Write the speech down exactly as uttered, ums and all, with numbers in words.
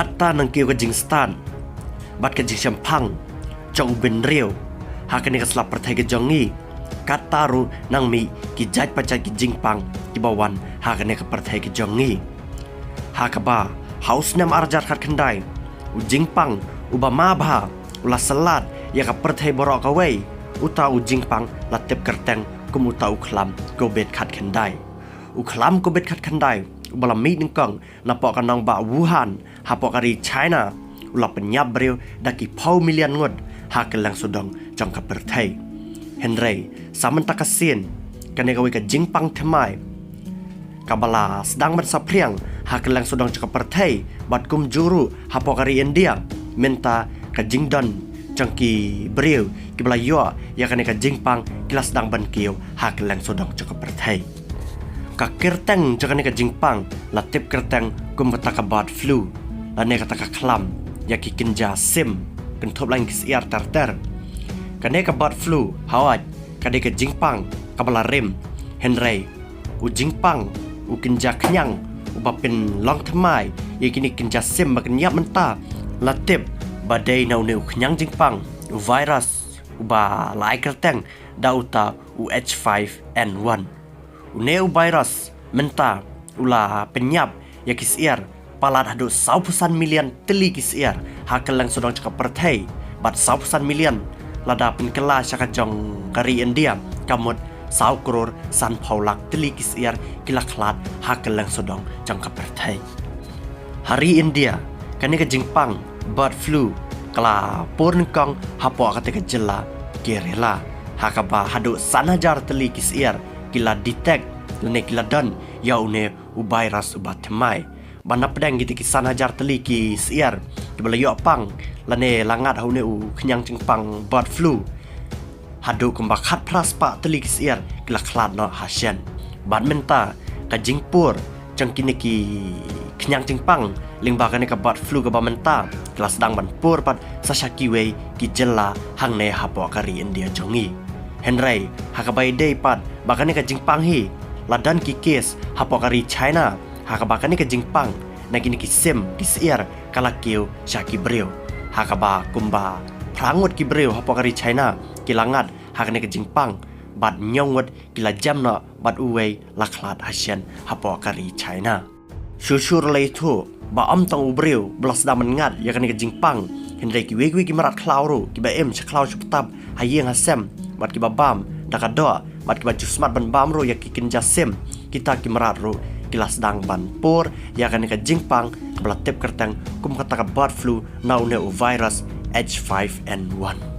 Kata nang kiew ka jingstad bad ka jingshemphang jong u bynriew ha kane ka sla pyrthei ka jong ngi. Kata ruh nang mih ki jait pa jait ki jingpang kiba wan ha kane ka pyrthei ka jong ngi. Ha kaba ha u snem ar hajar khatkhyndai, u jingpang uba ma bha u la syllat ïa ka pyrthei baroh kawei. Uta u jingpang la tip kyrteng kum uta u khlam Covid khatkhyndai. U khlam Covid khatkhyndai uba la mih nyngkong napoh ka nongbah Wuhan hapoh ka ri China u la pynïap briew da ki phew million ngut ha kylleng sawdong jong ka pyrthei. Hynrei sa mynta ka sien, kane kawei ka jingpang thymmai kaba la sdang ban saphriang ha kylleng sawdong jong ka pyrthei bad kumjuh ruh hapoh ka ri India. Mynta ka jingdon jong ki briew kiba la ïoh ïa kane ka jingpang ki la sdang ban kiew ha kylleng sawdong jong ka pyrthei. Ka kyrteng jong kane ka jingpang la tip kyrteng kum kata ka bird flu lane kata ka khlam ïa ki kynja sim kynthup lang ki syiar ter ter. Kane ka bird flu hawai ka dei ka jingpang kaba la rim, hynrei u jingpang u kynja khñiang uba pynlong thymmai ïa kine ki kynja sim ba kin ïap mynta la tip ba dei na une u khñiang jingpang, u virus uba la ai kyrteng da uta u H five N one. Une u virus mynta u la pynïap ïa ki syiar palat haduh sawphew san million tylli ki syiar ha kylleng sawdong jong ka pyrthei, bad sawphew san million lada pynkylla sha ka jong ka ri India, ka mut saw klur sanphew lak tylli ki syiar ki la khlad ha kylleng sawdong jong ka pyrthei. Ha ri India, kane ka jingpang bird flu ka la pur nyngkong hapoh kata ka jylla Kerala, ha kaba haduh san hajar tylli ki syiar ki la detect lane ki la don ïa une u virus uba thymmai. Bad napdeng kita ki san hajar tylli ki syiar kiba la ïoh pang lane la ngat ha une u khñiang jingpang bird flu, haduh kumba khatphra spah tylli ki syiar ki la khlad noh ha shen. Bad mynta ka jingpur jong kine ki khñiang jingpang lyngba kane ka bird flu kaba mynta ki la sdang ban pur pat sa sha kiwei ki jylla hangne hapoh ka ri India jong ngi. Hynrei ha kaba ïadei pat ba kane ka jingpang hi la don ki case hapoh ka ri China, ha kaba kane ka jingpang na kine ki sim ki syiar ka la kiew sha ki briew, ha kaba kumba phra ngut ki briew hapoh ka ri China ki la ngat ha kane ka jingpang, bad hynñiew ngut ki la jem noh bad uwei la khlad ha shen hapoh ka ri China. Shuh shuh ruh la ïathuh ba ym tang u briew ba la sdang ban ngat ïa kane ka jingpang, hynrei kiwei kiwei ki mrad khlaw ruh kiba im sha khlaw sha btap ha ïing ha sem bad kiba bam da ka doh bad kiba ju smat ban bam ruh ïa ki kynja sim, kita ki mrad ruh ki la sdang ban pur ïa kane ka jingpang kaba la tip kyrteng kum kata ka bird flu na une u virus H five N one.